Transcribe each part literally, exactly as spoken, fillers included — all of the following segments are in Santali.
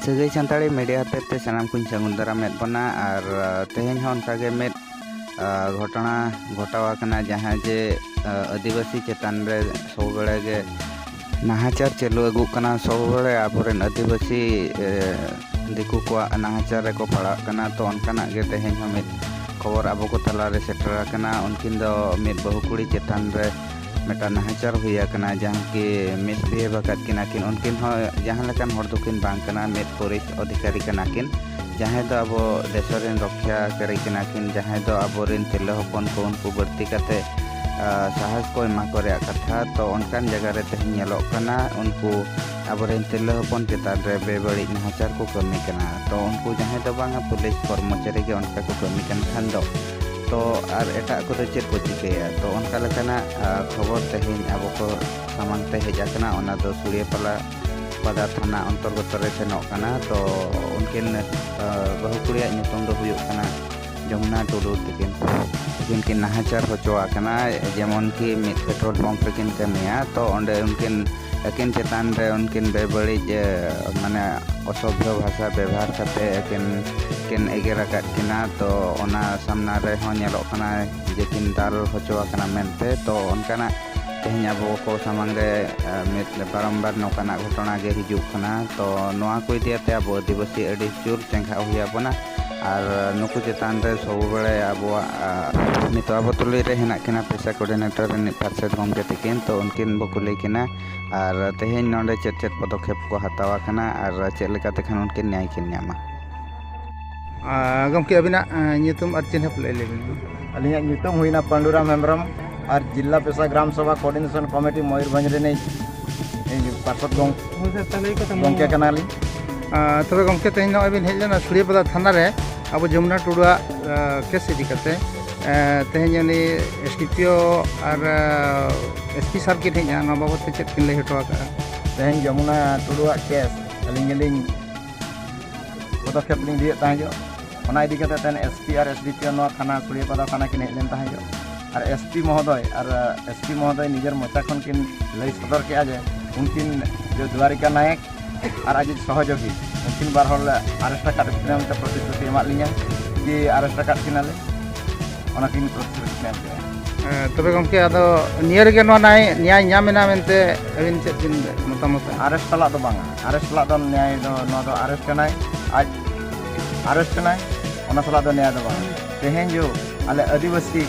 ᱥᱟᱹᱜᱟᱹᱭ ᱥᱟᱱᱛᱟᱲᱤ ᱢᱤᱰᱤᱭᱟ ᱦᱚᱛᱮᱡ ᱛᱮ ᱥᱟᱱᱟᱢ ᱠᱚᱧ ᱥᱟᱹᱜᱩᱱ ᱫᱟᱨᱟᱢᱮᱫ ᱵᱚᱱᱟ᱾ ᱟᱨ ᱛᱮᱦᱮᱧ ᱦᱚᱸ ᱚᱱᱠᱟᱜᱮ ᱢᱤᱫ ᱜᱷᱚᱴᱚᱱᱟ ᱜᱷᱚᱴᱟᱣ ᱟᱠᱟᱱᱟ, ᱡᱟᱦᱟᱸ ᱡᱮ ᱟᱹᱫᱤᱵᱟᱹᱥᱤ ᱪᱮᱛᱟᱱ ᱨᱮ ᱥᱚᱵ ᱵᱮᱲᱟ ᱜᱮ ᱱᱟᱦᱟᱪᱟᱨ ᱪᱟᱹᱞᱩ ᱟᱹᱜᱩᱜ ᱠᱟᱱᱟ᱾ ᱥᱚᱵ ᱵᱮᱲᱟ ᱟᱵᱚᱨᱮᱱ ᱟᱹᱫᱤᱵᱟᱹᱥᱤ ᱫᱤᱠᱩ ᱠᱚᱣᱟᱜ ᱱᱟᱦᱟᱪᱟᱨ ᱨᱮᱠᱚ ᱯᱟᱲᱟᱜ ᱠᱟᱱᱟ᱾ ᱛᱚ ᱚᱱᱠᱟᱱᱟᱜ ᱜᱮ ᱛᱮᱦᱮᱧ ᱦᱚᱸ ᱢᱤᱫ ᱠᱷᱚᱵᱚᱨ ᱟᱵᱚ ᱠᱚ ᱛᱟᱞᱟᱨᱮ ᱥᱮᱴᱮᱨ ᱟᱠᱟᱱᱟ᱾ ᱩᱱᱠᱤᱱ ᱫᱚ ᱢᱤᱫ ᱵᱟᱹᱦᱩ ᱠᱩᱲᱤ ᱪᱮᱛᱟᱱ ᱨᱮ ᱢᱤᱫᱴᱟᱝ ᱱᱟᱦᱟᱪᱟᱨ ᱦᱩᱭ ᱟᱠᱟᱱᱟ, ᱡᱟᱦᱟᱸ ᱠᱤ ᱢᱤᱥᱵᱤᱦᱮᱵ ᱟᱠᱟᱫ ᱠᱤᱱᱟ ᱠᱤᱱ᱾ ᱩᱱᱠᱤᱱ ᱦᱚᱸ ᱡᱟᱦᱟᱸ ᱞᱮᱠᱟᱱ ᱦᱚᱲ ᱫᱚᱠᱤᱱ ᱵᱟᱝ ᱠᱟᱱᱟ, ᱢᱤᱫ ᱯᱩᱞᱤᱥ ᱚᱫᱷᱤᱠᱟᱨᱤ ᱠᱟᱱᱟ ᱠᱤᱱ, ᱡᱟᱦᱟᱸᱭ ᱫᱚ ᱟᱵᱚ ᱫᱮᱥ ᱨᱮᱱ ᱨᱚᱠᱷᱭᱟ ᱠᱟᱹᱨᱤ ᱠᱟᱱᱟ ᱠᱤᱱ, ᱡᱟᱦᱟᱸᱭ ᱫᱚ ᱟᱵᱚᱨᱮᱱ ᱛᱤᱨᱞᱟᱹ ᱦᱚᱯᱚᱱ ᱠᱚ ᱩᱱᱠᱩ ᱵᱟᱹᱲᱛᱤ ᱠᱟᱛᱮ ᱥᱟᱦᱟᱥ ᱠᱚ ᱮᱢᱟ ᱠᱚ ᱨᱮᱭᱟᱜ ᱠᱟᱛᱷᱟ᱾ ᱛᱚ ᱚᱱᱠᱟᱱ ᱡᱟᱭᱜᱟ ᱨᱮ ᱛᱮᱦᱮᱧ ᱧᱮᱞᱚᱜ ᱠᱟᱱᱟ, ᱩᱱᱠᱩ ᱟᱵᱚᱨᱮᱱ ᱛᱤᱨᱞᱟᱹ ᱦᱚᱯᱚᱱ ᱪᱮᱛᱟᱱ ᱨᱮ ᱵᱮᱵᱟᱹᱲᱤᱡ ᱱᱟᱦᱟᱪᱟᱨ ᱠᱚ ᱠᱟᱹᱢᱤ ᱠᱟᱱᱟ᱾ ᱛᱚ ᱩᱱᱠᱩ ᱡᱟᱦᱟᱸᱭ ᱫᱚ ᱵᱟᱝᱟ ᱯᱩᱞᱤᱥ ᱠᱚᱨᱢᱚᱪᱟᱨᱤ ᱜᱮ ᱚᱱᱠᱟ ᱠᱚ ᱠᱟᱹᱢᱤ ᱠᱟᱱ ᱠᱷᱟᱱ ᱫᱚ, ᱛᱚ ᱟᱨ ᱮᱴᱟᱜ ᱠᱚᱫᱚ ᱪᱮᱫ ᱠᱚ ᱪᱤᱠᱟᱹᱭᱟ? ᱛᱚ ᱚᱱᱠᱟ ᱞᱮᱠᱟᱱᱟᱜ ᱠᱷᱚᱵᱚᱨ ᱛᱮᱦᱮᱧ ᱟᱵᱚ ᱠᱚ ᱥᱟᱢᱟᱝ ᱛᱮ ᱦᱮᱡ ᱟᱠᱟᱱᱟ᱾ ᱚᱱᱟ ᱫᱚ ᱥᱩᱲᱤᱭᱟᱹᱯᱟᱞᱟ ᱯᱟᱫᱟ ᱛᱷᱟᱱᱟ ᱚᱱᱛᱚᱨᱜᱚᱛᱚ ᱨᱮ ᱥᱮᱱᱚᱜ ᱠᱟᱱᱟ᱾ ᱛᱚ ᱩᱱᱠᱤᱱ ᱵᱟᱹᱦᱩ ᱠᱩᱲᱤᱭᱟᱜ ᱧᱩᱛᱩᱢ ᱫᱚ ᱦᱩᱭᱩᱜ ᱠᱟᱱᱟ ᱡᱚᱢᱩᱱᱟ ᱴᱩᱰᱩ᱾ ᱛᱤᱠᱤᱱ ᱛᱤᱠᱤᱱ ᱠᱤᱱ ᱱᱟᱦᱟᱪᱟᱨ ᱦᱚᱪᱚ ᱟᱠᱟᱱᱟ᱾ ᱡᱮᱢᱚᱱ ᱠᱤ ᱢᱤᱫ ᱯᱮᱴᱨᱳᱞ ᱯᱟᱢᱯ ᱨᱮᱠᱤᱱ ᱠᱟᱹᱢᱤᱭᱟ᱾ ᱛᱚ ᱚᱸᱰᱮ ᱩᱱᱠᱤᱱ ᱟᱹᱠᱤᱱ ᱪᱮᱛᱟᱱ ᱨᱮ ᱩᱱᱠᱤᱱ ᱵᱮᱵᱟᱹᱲᱤᱡ ᱢᱟᱱᱮ ᱚᱥᱚᱵᱷᱭᱚ ᱵᱷᱟᱥᱟ ᱵᱮᱵᱚᱦᱟᱨ ᱠᱟᱛᱮ ᱟᱹᱠᱤᱱ ᱠᱤᱱ ᱮᱜᱮᱨ ᱟᱠᱟᱫ ᱠᱤᱱᱟ᱾ ᱛᱚ ᱚᱱᱟ ᱥᱟᱢᱱᱟ ᱨᱮᱦᱚᱸ ᱧᱮᱞᱚᱜ ᱠᱟᱱᱟ ᱡᱮ ᱠᱤᱱ ᱫᱟᱞ ᱦᱚᱪᱚ ᱟᱠᱟᱱᱟ ᱢᱮᱱᱛᱮ᱾ ᱛᱚ ᱚᱱᱠᱟᱱᱟᱜ ᱛᱮᱦᱮᱧ ᱟᱵᱚ ᱠᱚ ᱥᱟᱢᱟᱝ ᱨᱮ ᱢᱤᱫ ᱵᱟᱨᱚᱢᱵᱟᱨ ᱱᱚᱝᱠᱟᱱᱟᱜ ᱜᱷᱚᱴᱚᱱᱟ ᱜᱮ ᱦᱤᱡᱩᱜ ᱠᱟᱱᱟ᱾ ᱛᱚ ᱱᱚᱣᱟ ᱠᱚ ᱤᱫᱤ ᱠᱟᱛᱮ ᱟᱵᱚ ᱟᱹᱫᱤᱵᱟᱹᱥᱤ ᱟᱹᱰᱤ ᱡᱳᱨ ᱪᱮᱸᱜᱷᱟᱜ ᱦᱩᱭ ᱟᱵᱚᱱᱟ᱾ ᱟᱨ ᱱᱩᱠᱩ ᱪᱮᱛᱟᱱ ᱨᱮ ᱥᱚᱵ ᱵᱮᱲᱟ ᱟᱵᱚᱣᱟᱜ ᱱᱤᱛᱚᱜ ᱟᱵᱚ ᱛᱩᱞᱩᱡ ᱨᱮ ᱦᱮᱱᱟᱜ ᱠᱤᱱᱟ ᱯᱮᱥᱟ ᱠᱳᱰᱤᱱᱮᱴᱚᱨ ᱨᱤᱱᱤᱡ ᱯᱟᱨᱥᱮᱛ ᱜᱚᱢᱠᱮ ᱛᱤᱠᱤᱱ᱾ ᱛᱚ ᱩᱱᱠᱤᱱ ᱵᱚ ᱠᱩᱞᱤ ᱠᱤᱱᱟ ᱟᱨ ᱛᱮᱦᱮᱧ ᱱᱚᱰᱮ ᱪᱮᱫ ᱪᱮᱫ ᱯᱚᱫᱚᱠᱷᱮᱯ ᱠᱚ ᱦᱟᱛᱟᱣ ᱟᱠᱟᱱᱟ ᱟᱨ ᱪᱮᱫ ᱞᱮᱠᱟᱛᱮ ᱠᱷᱟᱱ ᱩᱱᱠᱤᱱ ᱧᱟᱭ ᱠᱤᱱ ᱧᱟᱢᱟ᱾ ᱜᱚᱢᱠᱮ, ᱟᱹᱵᱤᱱᱟᱜ ᱧᱩᱛᱩᱢ ᱟᱨ ᱪᱤᱱᱦᱟᱹᱯ ᱞᱟᱹᱭ ᱞᱮᱵᱤᱱ᱾ ᱟᱹᱞᱤᱧᱟᱜ ᱧᱩᱛᱩᱢ ᱦᱩᱭᱱᱟ ᱯᱟᱹᱰᱩᱨᱟᱢ ᱦᱮᱢᱵᱨᱚᱢ ᱟᱨ ᱡᱤᱞᱟ ᱯᱮᱥᱟ ᱜᱨᱟᱢ ᱥᱚᱵᱷᱟ ᱠᱳᱚᱨᱰᱤᱱᱮᱥᱚᱱ ᱠᱚᱢᱤᱴᱤ ᱢᱚᱭᱩᱨᱵᱷᱚᱸᱡᱽ ᱨᱤᱱᱤᱡ ᱯᱟᱨᱥᱮᱛ ᱜᱚᱢᱠᱮ ᱠᱟᱱᱟᱞᱤᱧ᱾ ᱛᱚᱵᱮ ᱜᱚᱢᱠᱮ, ᱛᱮᱦᱮᱧ ᱱᱚᱜᱼᱚᱭ ᱵᱤᱱ ᱦᱮᱡ ᱞᱮᱱᱟ ᱥᱩᱲᱤᱭᱟᱹᱯᱟᱫᱟ ᱛᱷᱟᱱᱟ ᱨᱮ ᱟᱵᱚ ᱡᱚᱢᱩᱱᱟ ᱴᱩᱰᱩᱣᱟᱜ ᱠᱮᱥ ᱤᱫᱤ ᱠᱟᱛᱮ᱾ ᱛᱮᱦᱮᱧ ᱩᱱᱤ ᱮᱥ ᱰᱤ ᱯᱤ ᱳ ᱟᱨ ᱮᱥ ᱯᱤ ᱥᱟᱨ ᱠᱤᱱ ᱦᱮᱡ ᱮᱱᱟ, ᱱᱚᱣᱟ ᱵᱟᱵᱚᱫ ᱛᱮ ᱪᱮᱫ ᱠᱤᱱ ᱞᱟᱹᱭ ᱦᱚᱴᱚ ᱟᱠᱟᱫᱼᱟ? ᱛᱮᱦᱮᱧ ᱡᱚᱢᱩᱱᱟ ᱴᱩᱰᱩᱣᱟᱜ ᱠᱮᱥ ᱟᱹᱞᱤᱧ ᱜᱮᱞᱤᱧ ᱯᱚᱫᱚᱠᱷᱮᱯ ᱞᱤᱧ ᱤᱫᱤᱭᱮᱫ ᱛᱟᱦᱮᱸᱫ᱾ ᱚᱱᱟ ᱤᱫᱤ ᱠᱟᱛᱮ ᱛᱮᱦᱮᱧ ᱮᱥ ᱯᱤ ᱟᱨ ᱮᱥ ᱰᱤ ᱯᱤ ᱳ ᱱᱚᱣᱟ ᱛᱷᱟᱱᱟ ᱥᱩᱲᱤᱭᱟᱹᱯᱟᱫᱟ ᱛᱷᱟᱱᱟ ᱠᱤᱱ ᱦᱮᱡ ᱞᱮᱱ ᱛᱟᱦᱮᱸᱫ᱾ ᱟᱨ ᱮᱥ ᱯᱤ ᱢᱚᱦᱳᱫᱚᱭ ᱟᱨ ᱮᱥ ᱯᱤ ᱢᱚᱦᱳᱫᱚᱭ ᱱᱤᱡᱮᱨ ᱢᱚᱪᱟ ᱠᱷᱚᱱ ᱠᱤᱱ ᱞᱟᱹᱭ ᱥᱚᱫᱚᱨ ᱠᱮᱫᱼᱟ ᱡᱮ ᱩᱱᱠᱤᱱ ᱡᱚ ᱫᱩᱣᱟᱨᱤᱠᱟ ᱱᱟᱭᱮᱠ ᱟᱨ ᱟᱡᱤᱡ ᱥᱚᱦᱚᱡᱳᱜᱤ, ᱩᱱᱠᱤᱱ ᱵᱟᱨ ᱦᱚᱲ ᱞᱮ ᱟᱨᱮᱥᱴ ᱟᱠᱟᱫ ᱠᱤᱱᱟ ᱢᱮᱱᱛᱮ ᱯᱨᱚᱛᱤᱥᱨᱩᱛᱤ ᱮᱢᱟᱫ ᱞᱤᱧᱟ ᱡᱮ ᱟᱨᱮᱥᱴ ᱟᱠᱟᱫ ᱠᱤᱱᱟᱞᱮ, ᱚᱱᱟᱠᱤᱱ ᱯᱨᱚᱛᱤᱥᱨᱩᱛᱤ ᱠᱤᱱ ᱮᱢ ᱠᱮᱫᱟ᱾ ᱦᱮᱸ, ᱛᱚᱵᱮ ᱜᱚᱢᱠᱮ, ᱟᱫᱚ ᱱᱤᱭᱟᱹ ᱨᱮᱜᱮ ᱱᱚᱣᱟ ᱱᱟᱭ-, ᱱᱮᱭᱟᱭ ᱧᱟᱢ ᱮᱱᱟ ᱢᱮᱱᱛᱮ ᱟᱹᱵᱤᱱ ᱪᱮᱫ ᱵᱤᱱ ᱢᱚᱛᱟᱢᱚᱛᱟ? ᱟᱨᱮᱥᱴ ᱥᱟᱞᱟᱜ ᱫᱚ ᱵᱟᱝᱟ, ᱟᱨᱮᱥᱴ ᱥᱟᱞᱟᱜ ᱫᱚ ᱱᱮᱭᱟᱭ ᱫᱚ, ᱱᱚᱣᱟ ᱫᱚ ᱟᱨᱮᱥᱴ ᱠᱟᱱᱟᱭ, ᱟᱡ ᱟᱨᱮᱥᱴ ᱠᱟᱱᱟᱭ, ᱚᱱᱟ ᱥᱟᱞᱟᱜ ᱫᱚ ᱱᱮᱭᱟᱭ ᱫᱚ ᱵᱟᱝᱟ᱾ ᱛᱮᱦᱮᱧ ᱡᱚ ᱟᱞᱮ ᱟᱹᱫᱤᱵᱟᱹᱥᱤ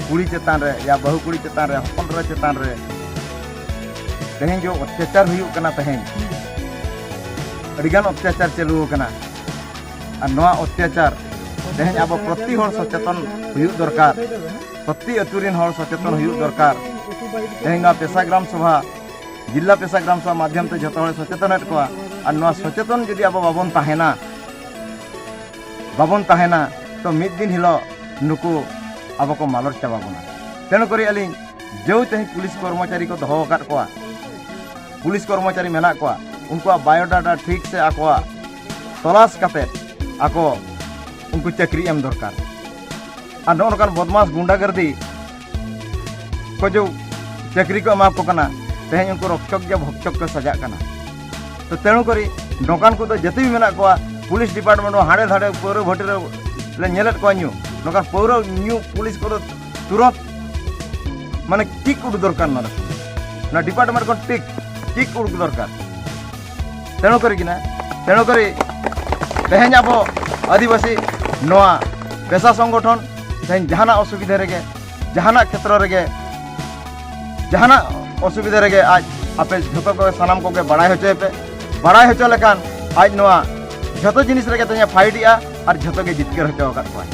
ᱠᱩᱲᱤ ᱪᱮᱛᱟᱱ ᱨᱮ, ᱭᱟ ᱵᱟᱹᱦᱩ ᱠᱩᱲᱤ ᱪᱮᱛᱟᱱ ᱨᱮ, ᱦᱚᱯᱚᱱ ᱮᱨᱟ ᱪᱮᱛᱟᱱ ᱨᱮ ᱛᱮᱦᱮᱧ ᱡᱚ ᱚᱛᱛᱟᱪᱟᱨ ᱦᱩᱭᱩᱜ ᱠᱟᱱᱟ, ᱛᱮᱦᱮᱧ ᱟᱹᱰᱤᱜᱟᱱ ᱚᱛᱛᱟᱪᱟᱨ ᱪᱟᱹᱞᱩ ᱟᱠᱟᱱᱟ᱾ ᱟᱨ ᱱᱚᱣᱟ ᱚᱛᱛᱟᱪᱟᱨ ᱛᱮᱦᱮᱧ ᱟᱵᱚ ᱯᱨᱚᱛᱤ ᱦᱚᱲ ᱥᱚᱪᱮᱛᱚᱱ ᱦᱩᱭᱩᱜ ᱫᱚᱨᱠᱟᱨ, ᱯᱨᱚᱛᱤ ᱟᱹᱛᱩ ᱨᱮᱱ ᱦᱚᱲ ᱥᱚᱪᱮᱛᱚᱱ ᱦᱩᱭᱩᱜ ᱫᱚᱨᱠᱟᱨ᱾ ᱛᱮᱦᱮᱧ ᱱᱚᱣᱟ ᱯᱮᱥᱟ ᱜᱨᱟᱢ ᱥᱚᱵᱷᱟ, ᱡᱤᱞᱟ ᱯᱮᱥᱟ ᱜᱨᱟᱢ ᱥᱚᱵᱷᱟ ᱢᱟᱫᱽᱫᱷᱚᱢ ᱛᱮ ᱡᱷᱚᱛᱚ ᱦᱚᱲ ᱥᱚᱪᱮᱛᱚᱱᱮᱫ ᱠᱚᱣᱟ᱾ ᱟᱨ ᱱᱚᱣᱟ ᱥᱚᱪᱮᱛᱚᱱ ᱡᱩᱫᱤ ᱟᱵᱚ ᱵᱟᱵᱚᱱ ᱛᱟᱦᱮᱱᱟ, ᱵᱟᱵᱚᱱ ᱛᱟᱦᱮᱱᱟ, ᱛᱚ ᱢᱤᱫ ᱫᱤᱱ ᱦᱤᱞᱳᱜ ᱱᱩᱠᱩ ᱟᱵᱚ ᱠᱚ ᱢᱟᱞᱚᱴ ᱪᱟᱵᱟ ᱵᱚᱱᱟ᱾ ᱛᱮᱱᱩ ᱠᱚᱨᱮ ᱟᱹᱞᱤᱧ ᱡᱮᱦᱮᱛᱩ ᱛᱮᱦᱮᱧ ᱯᱩᱞᱤᱥ ᱠᱚᱨᱢᱚᱪᱟᱨᱤ ᱠᱚ ᱫᱚᱦᱚ ᱟᱠᱟᱫ ᱠᱚᱣᱟ, ᱯᱩᱞᱤᱥ ᱠᱚᱨᱢᱚᱪᱟᱨᱤ ᱢᱮᱱᱟᱜ ᱠᱚᱣᱟ, ᱩᱱᱠᱩᱣᱟᱜ ᱵᱟᱭᱳᱰᱟᱴᱟ ᱴᱷᱤᱠ ᱥᱮ ᱟᱠᱚᱣᱟᱜ ᱛᱚᱞᱟᱥ ᱠᱟᱛᱮᱫ ᱟᱠᱚ ᱩᱱᱠᱩ ᱪᱟᱹᱠᱨᱤ ᱮᱢ ᱫᱚᱨᱠᱟᱨ᱾ ᱟᱨ ᱱᱚᱜᱼᱚ ᱱᱚᱝᱠᱟᱱ ᱵᱚᱫᱢᱟᱥ ᱜᱩᱱᱰᱟᱜᱟᱨᱫᱤ ᱠᱚ ᱡᱮ ᱪᱟᱹᱠᱨᱤ ᱠᱚ ᱮᱢᱟ ᱠᱚ ᱠᱟᱱᱟ, ᱛᱮᱦᱮᱧ ᱩᱱᱠᱩ ᱨᱚᱠᱪᱚᱠ ᱜᱮ ᱵᱷᱚᱠᱪᱚᱠ ᱠᱚ ᱥᱟᱡᱟᱜ ᱠᱟᱱᱟ᱾ ᱛᱚ ᱛᱮᱱᱩ ᱠᱚᱨᱮ ᱱᱚᱝᱠᱟᱱ ᱠᱚᱫᱚ ᱡᱟᱹᱛᱤ ᱢᱮᱱᱟᱜ ᱠᱚᱣᱟ, ᱯᱩᱞᱤᱥ ᱰᱤᱯᱟᱨᱴᱢᱮᱱᱴ ᱦᱚᱸ ᱦᱟᱸᱰᱮ ᱫᱷᱟᱰᱮ ᱯᱟᱹᱣᱨᱟᱹ ᱵᱷᱟᱹᱴᱤ ᱨᱮ ᱞᱮ ᱧᱮᱞᱮᱫ ᱠᱚᱣᱟ ᱧᱩ, ᱱᱚᱝᱠᱟᱱ ᱯᱟᱹᱣᱨᱟᱹ ᱧᱩ ᱯᱩᱞᱤᱥ ᱠᱚᱫᱚ ᱛᱩᱨᱚᱛ ᱢᱟᱱᱮ ᱴᱷᱤᱠ ᱩᱰᱩᱠ ᱫᱚᱨᱠᱟᱨ, ᱱᱚᱰᱮ ᱱᱚᱣᱟ ᱰᱤᱯᱟᱨᱴᱢᱮᱱᱴ ᱠᱷᱚᱱ ᱴᱷᱤᱠ ᱴᱷᱤᱠ ᱩᱰᱩᱠ ᱫᱚᱨᱠᱟᱨ᱾ ᱛᱮᱱᱩ ᱠᱚᱨᱮ ᱜᱮ ᱱᱟ, ᱛᱮᱱᱩ ᱠᱚᱨᱮ ᱛᱮᱦᱮᱧ ᱟᱵᱚ ᱟᱹᱫᱤᱵᱟᱹᱥᱤ ᱱᱚᱣᱟ ᱯᱮᱥᱟ ᱥᱚᱝᱜᱚᱴᱷᱚᱱ ᱛᱮᱦᱮᱧ ᱡᱟᱦᱟᱱᱟᱜ ᱚᱥᱩᱵᱤᱫᱷᱟ ᱨᱮᱜᱮ, ᱡᱟᱦᱟᱱᱟᱜ ᱠᱷᱮᱛᱨᱚ ᱨᱮᱜᱮ, ᱡᱟᱦᱟᱱᱟᱜ ᱚᱥᱩᱵᱤᱫᱷᱟ ᱨᱮᱜᱮ ᱟᱡ ᱟᱯᱮ ᱡᱷᱚᱛᱚ ᱠᱚ ᱥᱟᱱᱟᱢ ᱠᱚᱜᱮ ᱵᱟᱲᱟᱭ ᱦᱚᱪᱚᱭᱮᱯᱮ᱾ ᱵᱟᱲᱟᱭ ᱦᱚᱪᱚ ᱞᱮᱠᱷᱟᱱ ᱟᱡ ᱱᱚᱣᱟ ᱡᱷᱚᱛᱚ ᱡᱤᱱᱤᱥ ᱨᱮᱜᱮ ᱛᱮᱦᱮᱧ ᱯᱷᱟᱭᱤᱴ ᱮᱜᱼᱟ ᱟᱨ ᱡᱷᱚᱛᱚ ᱜᱮ ᱡᱤᱛᱠᱟᱹᱨ ᱦᱚᱪᱚ ᱟᱠᱟᱫ ᱠᱚᱣᱟᱭ᱾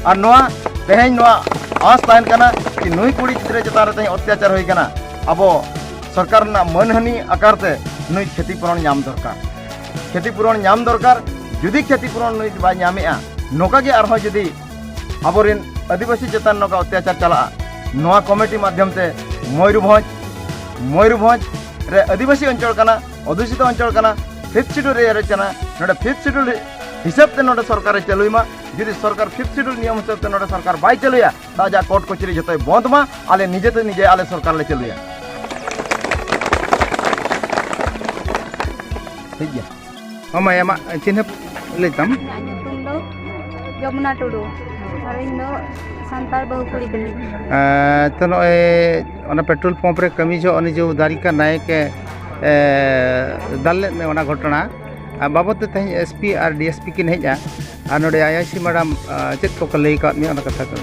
ᱟᱨ ᱱᱚᱣᱟ ᱛᱮᱦᱮᱧ ᱱᱚᱣᱟ ᱟᱸᱥ ᱛᱟᱦᱮᱱ ᱠᱟᱱᱟ ᱠᱤ ᱱᱩᱭ ᱠᱩᱲᱤ ᱜᱤᱫᱽᱨᱟᱹ ᱪᱮᱛᱟᱱ ᱨᱮ ᱛᱮᱦᱮᱧ ᱚᱛᱛᱟᱪᱟᱨ ᱦᱩᱭ ᱠᱟᱱᱟ, ᱟᱵᱚ ᱥᱚᱨᱠᱟᱨ ᱨᱮᱱᱟᱜ ᱢᱟᱹᱱᱦᱟᱹᱱᱤ ᱟᱠᱟᱨ ᱛᱮ ᱱᱩᱭ ᱠᱷᱮᱛᱤ ᱯᱩᱨᱚᱱ ᱧᱟᱢ ᱫᱚᱨᱠᱟᱨ, ᱠᱷᱮᱛᱤ ᱯᱩᱨᱚᱱ ᱧᱟᱢ ᱫᱚᱨᱠᱟᱨ᱾ ᱡᱩᱫᱤ ᱠᱷᱮᱛᱤ ᱯᱩᱨᱚᱱ ᱱᱩᱭ ᱵᱟᱭ ᱧᱟᱢᱮᱜᱼᱟ, ᱱᱚᱝᱠᱟ ᱜᱮ ᱟᱨᱦᱚᱸ ᱡᱩᱫᱤ ᱟᱵᱚᱨᱮᱱ ᱟᱹᱫᱤᱵᱟᱹᱥᱤ ᱪᱮᱛᱟᱱ ᱱᱚᱝᱠᱟ ᱚᱛᱛᱟᱪᱟᱨ ᱪᱟᱞᱟᱜᱼᱟ, ᱱᱚᱣᱟ ᱠᱚᱢᱤᱴᱤ ᱢᱟᱫᱽᱫᱷᱚᱢ ᱛᱮ ᱢᱚᱭᱩᱨᱵᱷᱚᱸᱡᱽ, ᱢᱚᱭᱩᱨᱵᱷᱚᱸᱡᱽ ᱨᱮ ᱟᱹᱫᱤᱵᱟᱹᱥᱤ ᱚᱧᱪᱚᱞ ᱠᱟᱱᱟ, ᱚᱫᱷᱩᱥᱤᱛᱚ ᱚᱧᱪᱚᱞ ᱠᱟᱱᱟ, ᱯᱷᱤᱯᱛᱷ ᱥᱤᱰᱩᱞ ᱨᱮ ᱮᱨᱮᱡ ᱠᱟᱱᱟ, ᱱᱚᱰᱮ ᱯᱷᱤᱯᱛᱷ ᱥᱤᱰᱩᱞ ᱦᱤᱥᱟᱹᱵ ᱛᱮ ᱱᱚᱰᱮ ᱥᱚᱨᱠᱟᱨᱮ ᱪᱟᱹᱞᱩᱭ ᱢᱟ᱾ ᱡᱩᱫᱤ ᱥᱚᱨᱠᱟᱨ ᱯᱷᱤᱯᱛᱷ ᱥᱤᱰᱩᱞ ᱱᱤᱭᱚᱢ ᱦᱤᱥᱟᱹᱵ ᱛᱮ ᱱᱚᱰᱮ ᱥᱚᱨᱠᱟᱨ ᱵᱟᱭ ᱪᱟᱹᱞᱩᱭᱟ, ᱛᱚ ᱟᱡᱟᱜ ᱠᱳᱨᱴ ᱠᱚᱪᱟᱹᱨᱤ ᱡᱷᱚᱛᱚᱭ ᱵᱚᱱᱫ ᱢᱟ, ᱟᱞᱮ ᱱᱤᱡᱮ ᱛᱮ ᱱᱤᱡᱮ ᱟᱞᱮ ᱥᱚᱨᱠᱟᱨ ᱞᱮ ᱪᱟᱹᱞᱩᱭᱟ᱾ ᱴᱷᱤᱠ ᱜᱮᱭᱟ᱾ ᱦᱚᱸ ᱢᱟᱹᱭ, ᱟᱢᱟᱜ ᱪᱤᱱᱦᱟᱹᱯ ᱞᱟᱹᱭ ᱛᱟᱢ᱾ ᱤᱧᱟᱹᱜ ᱧᱩᱛᱩᱢ ᱫᱚ ᱡᱚᱢᱩᱱᱟ ᱴᱩᱰᱩ᱾ ᱟᱨ ᱤᱧ ᱫᱚ ᱥᱟᱱᱛᱟᱲ ᱵᱟᱹᱦᱩ ᱠᱩᱲᱤ ᱠᱟᱹᱱᱟᱹᱧ᱾ ᱮᱸ, ᱛᱚ, ᱱᱚᱜᱼᱚᱭ ᱚᱱᱟ ᱯᱮᱴᱨᱳᱞ ᱯᱟᱢᱯ ᱨᱮ ᱠᱟᱹᱢᱤ ᱡᱚᱦᱚᱜ ᱩᱱᱤ ᱡᱮ ᱫᱟᱨᱤᱠᱟ ᱱᱟᱭᱮᱠ ᱮ, ᱮ, ᱫᱟᱞ ᱞᱮᱫ ᱢᱮ, ᱚᱱᱟ ᱜᱷᱚᱴᱚᱱᱟ, ᱟᱨ ᱵᱟᱵᱚᱫ ᱛᱮ ᱛᱮᱦᱮᱧ ᱮᱥ ᱯᱤ ᱟᱨ ᱰᱤ ᱮᱥ ᱯᱤ ᱠᱤᱱ ᱦᱮᱡᱼᱟ᱾ ᱟᱨ ᱱᱚᱰᱮ ᱟᱭ ᱟᱭ ᱥᱤ ᱢᱮᱰᱟᱢ, ᱟ, ᱪᱮᱫ ᱠᱚᱠᱚ ᱞᱟᱹᱭ ᱟᱠᱟᱫ ᱢᱮᱭᱟ, ᱚᱱᱟ ᱠᱟᱛᱷᱟ ᱠᱚ?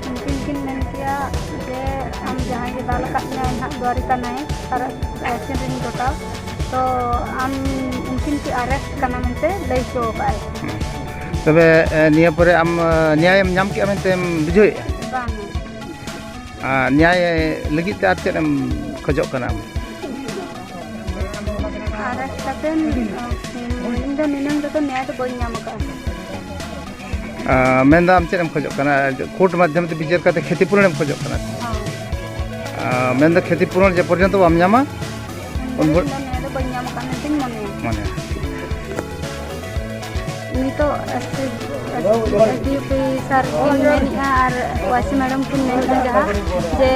ᱩᱱᱠᱤᱱ ᱠᱤᱱ ᱢᱮᱱ ᱠᱮᱭᱟ ᱡᱮ ᱟᱢ ᱡᱟᱦᱟᱸᱭ ᱜᱮ ᱫᱟᱞ ᱟᱠᱟᱫ ᱢᱮᱭᱟᱭ ᱱᱟᱦᱟᱜ ᱫᱩᱣᱟᱨᱤ ᱛᱟᱱᱟᱭ ᱟᱨ ᱮᱠᱥᱤᱰᱮᱱᱴ ᱜᱷᱚᱴᱟᱣ, ᱛᱚ ᱟᱢ ᱩᱱᱠᱤᱱ ᱠᱤ ᱟᱨᱮᱥᱴ ᱠᱟᱱᱟ ᱢᱮᱱᱛᱮ ᱞᱟᱹᱭ ᱦᱚᱪᱚ ᱟᱠᱟᱫᱼᱟᱭ᱾ ᱛᱚᱵᱮ, ᱮ, ᱱᱤᱭᱟᱹ ᱯᱚᱨᱮ ᱟᱢ, ᱮ, ᱧᱮᱭᱟᱭᱮᱢ ᱧᱟᱢ ᱠᱮᱜᱼᱟ ᱢᱮᱱᱛᱮᱢ ᱵᱩᱡᱷᱟᱹᱣᱮᱫᱼᱟ? ᱵᱟᱝ᱾ ᱟᱨ ᱧᱮᱭᱟᱭ ᱞᱟᱹᱜᱤᱫ ᱛᱮ ᱟᱨ ᱪᱮᱫ ᱮᱢ ᱠᱷᱚᱡᱚᱜ ᱠᱟᱱᱟ ᱟᱢ? ᱟᱨᱮᱥᱴ ᱠᱟᱛᱮ, ᱤᱧ ᱫᱚ ᱱᱤᱱᱟᱹᱝ ᱨᱮᱫᱚ ᱱᱮᱭᱟᱭ ᱫᱚ ᱵᱟᱹᱧ ᱧᱟᱢ ᱟᱠᱟᱫᱼᱟ᱾ ᱟᱸ, ᱢᱮᱱᱫᱚ ᱟᱢ ᱪᱮᱫ ᱮᱢ ᱠᱷᱚᱡᱚᱜ ᱠᱟᱱᱟ? ᱠᱳᱨᱴ ᱢᱟᱫᱽᱫᱷᱚᱢ ᱛᱮ ᱵᱤᱪᱟᱹᱨ ᱠᱟᱛᱮ ᱠᱷᱮᱛᱤ ᱯᱩᱨᱚᱱ ᱮᱢ ᱠᱷᱚᱡᱚᱜ ᱠᱟᱱᱟ? ᱦᱳᱭ᱾ ᱟᱸ, ᱢᱮᱱᱫᱚ ᱠᱷᱮᱛᱤ ᱯᱩᱨᱚᱱ ᱡᱮ ᱯᱚᱨᱡᱚᱱᱛᱚ ᱵᱟᱢ ᱧᱟᱢᱟ, ᱩᱱ ᱵᱷᱳᱨ ᱤᱧ ᱫᱚ ᱱᱤᱭᱟᱹ ᱫᱚ ᱵᱟᱹᱧ ᱧᱟᱢ ᱟᱠᱟᱫ ᱢᱮᱱᱛᱮᱧ ᱢᱚᱱᱮᱭᱟ᱾ ᱢᱚᱱᱮᱭᱟ᱾ ᱱᱤᱛᱚᱜ ᱮᱥ ᱰᱤ ᱳ ᱯᱤ ᱥᱟᱨ ᱠᱤᱱ ᱢᱮᱱᱮᱫᱼᱟ ᱟᱨ ᱳᱟᱭ ᱥᱤ ᱢᱮᱰᱟᱢ ᱠᱤᱱ ᱢᱮᱱᱮᱫᱼᱟ ᱡᱟᱦᱟᱸ ᱡᱮ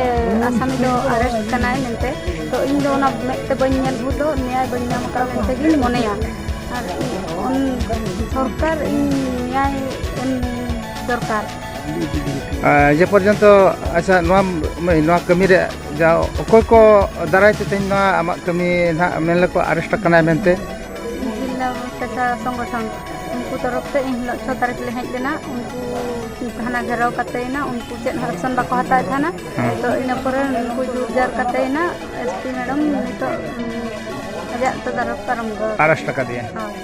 ᱟᱥᱟᱢᱤ ᱫᱚ ᱟᱨᱮᱥᱴ ᱠᱟᱱᱟᱭ ᱢᱮᱱᱛᱮ, ᱛᱚ ᱤᱧ ᱫᱚ ᱚᱱᱟ ᱢᱮᱫ ᱛᱮ ᱵᱟᱹᱧ ᱧᱮᱞ ᱵᱷᱩᱨ ᱫᱚ ᱱᱮᱭᱟᱭ ᱵᱟᱹᱧ ᱧᱟᱢ ᱟᱠᱟᱫ ᱢᱮᱱᱛᱮ ᱜᱤᱧ ᱢᱚᱱᱮᱭᱟ᱾ ᱟᱨ ᱩᱱ ᱥᱚᱨᱠᱟᱨ ᱤᱧ ᱱᱮᱭᱟᱭ ᱮᱢ ᱫᱚᱨᱠᱟᱨ᱾ ᱟᱨ ᱡᱮ ᱯᱚᱨᱡᱚᱱᱛᱚ, ᱟᱪᱪᱷᱟ, ᱱᱚᱣᱟ, ᱱᱚᱣᱟ ᱠᱟᱹᱢᱤ ᱨᱮ ᱡᱟ ᱚᱠᱚᱭ ᱠᱚ ᱫᱟᱨᱟᱭ ᱛᱮ ᱛᱮᱦᱮᱧ ᱱᱚᱣᱟ ᱟᱢᱟᱜ ᱠᱟᱹᱢᱤ ᱱᱟᱦᱟᱜ ᱢᱮᱱ ᱞᱮᱠᱚ ᱟᱨᱮᱥᱴ ᱟᱠᱟᱱᱟᱭ ᱢᱮᱱᱛᱮ? ᱡᱤᱞᱟ ᱢᱚᱨᱪᱟ ᱥᱚᱝᱜᱚᱴᱷᱚᱱ, ᱩᱱᱠᱩ ᱛᱚᱨᱚᱯ ᱛᱮ ᱮᱱ ᱦᱤᱞᱳᱜ ᱪᱷᱚ ᱛᱟᱹᱨᱤᱠᱷ ᱞᱮ ᱦᱮᱡ ᱞᱮᱱᱟ, ᱩᱱᱠᱩ ᱛᱷᱟᱱᱟ ᱜᱷᱮᱨᱟᱣ ᱠᱟᱛᱮ ᱮᱱᱟ, ᱩᱱᱠᱩ ᱪᱮᱫ ᱦᱚᱸ ᱮᱠᱥᱚᱱ ᱵᱟᱠᱚ ᱦᱟᱛᱟᱣᱮᱫ ᱛᱟᱦᱮᱱᱟ᱾ ᱦᱮᱸ᱾ ᱛᱚ ᱤᱱᱟᱹ ᱯᱚᱨᱮ ᱩᱱᱠᱩ ᱡᱳᱨ ᱡᱟᱨ ᱠᱟᱛᱮ ᱮᱱᱟ, ᱮᱥ ᱯᱤ ᱢᱮᱰᱟᱢ ᱱᱤᱛᱚᱜ, ᱩᱸ, ᱟᱡᱟᱜ ᱛᱚᱫᱟᱨᱚᱠ ᱯᱟᱨᱚᱢ ᱠᱟᱫᱟ᱾ ᱟᱨᱮᱥᱴ ᱟᱠᱟᱫᱮᱭᱟ᱾ ᱦᱳᱭ᱾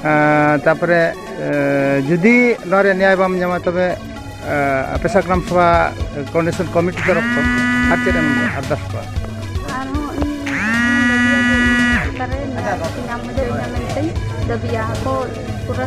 ᱟᱸ, ᱛᱟᱯᱚᱨᱮ, ᱮ, ᱡᱩᱫᱤ ᱱᱚᱣᱟ ᱨᱮ ᱱᱮᱭᱟᱭ ᱵᱟᱢ ᱧᱟᱢᱟ, ᱛᱚᱵᱮ, ᱮ, ᱟᱯᱮ ᱥᱟᱜᱽᱨᱟᱢ ᱥᱚᱵᱷᱟ ᱠᱳᱚᱨᱰᱤᱱᱮᱥᱚᱱ ᱠᱚᱢᱤᱴᱤ ᱛᱚᱨᱚᱯ ᱠᱷᱚᱱ ᱟᱨ ᱪᱮᱫ ᱮᱢ ᱟᱨᱫᱟᱥ ᱠᱚᱣᱟ? ᱟᱨᱦᱚᱸ ᱤᱧ ᱥᱚᱨᱠᱟᱨᱮ ᱱᱮᱭᱟᱭ ᱧᱟᱢ ᱦᱚᱪᱚᱭᱤᱧᱟ ᱢᱮᱱᱛᱮᱧ ᱫᱟᱹᱵᱤᱭᱟ᱾ ᱟᱠᱚ ᱯᱩᱨᱟᱹ